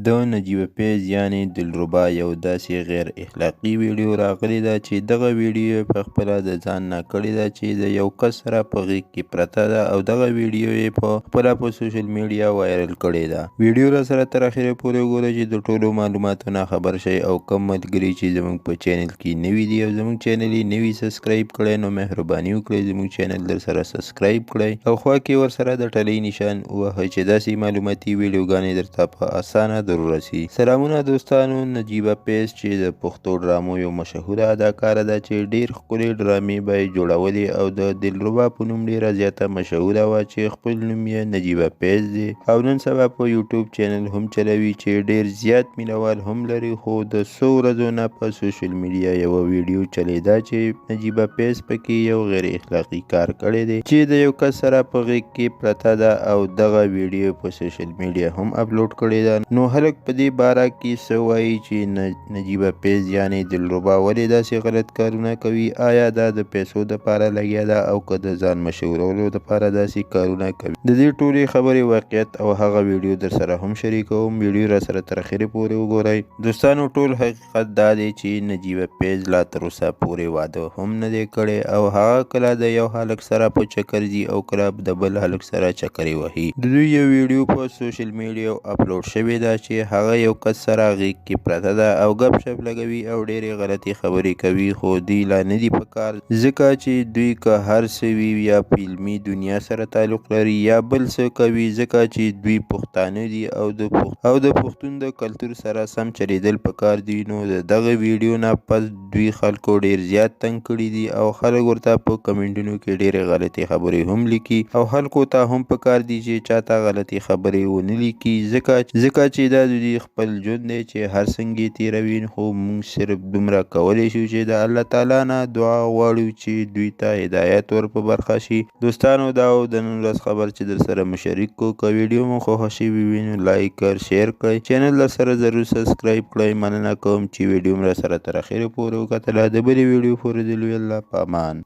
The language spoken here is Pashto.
د نجیبه فیض یعنې دلربا یو داسې غیر اخلاقي ویډیو راغلې ده چې دغه ویډیو یې په خپله د ځان نه کړې ده چې د یو کس سره په غیږ کې پرته ده او دغه ویډیو یې په خپله په سوشل میډیا وایرل کړې ده. ویډیو راسره تر اخره پورې وګورئ چې د ټولو معلوماتو نه خبر شئ او کوم ملګري چې زموږ په چینل کې نوي دي او زموږ چینل یې نوي سبسکرایب کړی نو مهرباني وکړئ زموږ چینل درسره سبسکرایب کړئ او خوا کې ورسره د ټلۍ نشان ووهئ چې داسې معلوماتي ویډیوګانې درته په اسانه در ورسي. سلامونه دوستانو، نجیبه فیض چې د پښتو ډرامو یو مشهوره اداکاره ده چې ډیر ښکلې ډرامې به یې جوړولې او د دلربا په نوم ډیره زیاته مشهوره وه چې خپل نوم یې نجیبه فیض دی او نن سبا په یوټیوب چینل هم چلوي چې ډیر زیات مینوال هم لري. خو د څو ورځو نه په سوشل میډیا یوه ویډیو چلیده چې نجیبه فیض پکې یو غیر اخلاقي کار کړی دی چې د یو کس سره په غیږ کې پرته ده او دغه ویډیو په سوشل میډیا هم اپلوډ کړې ده. نو خلک په دې باره کې څه وایي چې نجیبه فیض یعنې دلربا ولې داسې غلط کارونه کوي؟ آیا دا د پیسو دپاره لګیا ده او که د ځان مشهورولو دپاره داسې کارونه کوي؟ د دې ټولې خبرې واقعیت او هغه ویډیو درسره هم شریکوم. ویډیو راسره تر اخرې پورې وګورئ. دوستانو، ټول حقیقت دا دی چې نجیبه فیض لا تر اوسه پورې واده هم نه دی کړی او هغه کله د یو هلک سره په چکر ځي او کله د بل هلک سره چکرې وهي. د دوی یو ویډیو په سوشل میډیا اپلوډ شوې ده چې هغه یو کس سره غیږ کې پرته ده او ګپ شپ لګوي او ډېرې غلطې خبرې کوي، خو دوی لا نه دي په کار ځکه چې دوی که هر څه وي یا فلمي دنیا سره تعلق لري یا بل څه کوي، ځکه چې دوی پښتانه دي او د پښتون د کلتور سره سم چلیدل پکار دي. نو د دغه ویډیو نه پس دوی خلکو ډیر زیات تنګ کړي دي او خلک ورته په کمنټونو کې ډېرې غلطې خبرې هم لیکي او خلکو ته هم پکار دي چې چاته غلطې خبرې ونه لیکي، ځکه چې دا د دوی خپل ژوند دی چې هر څنګه یې تېروي. خو موږ صرف دومره کولی شو چې د الله تعالی نه دعا غواړو چې دوی ته هدایت ور په برخه شي. دوستانو، دا و د نن ورځ خبر چې درسره مو شریک کړو. که ویډیو مو خوښه شوې وي نو لایک کړئ، شیر کړئ، چینل درسره ضرور سبسکرایب کړئ. مننه کوم چې ویډیو مو راسره تر اخره پورې وکتله. د بلې ویډیو پورې د لوی الله په امان.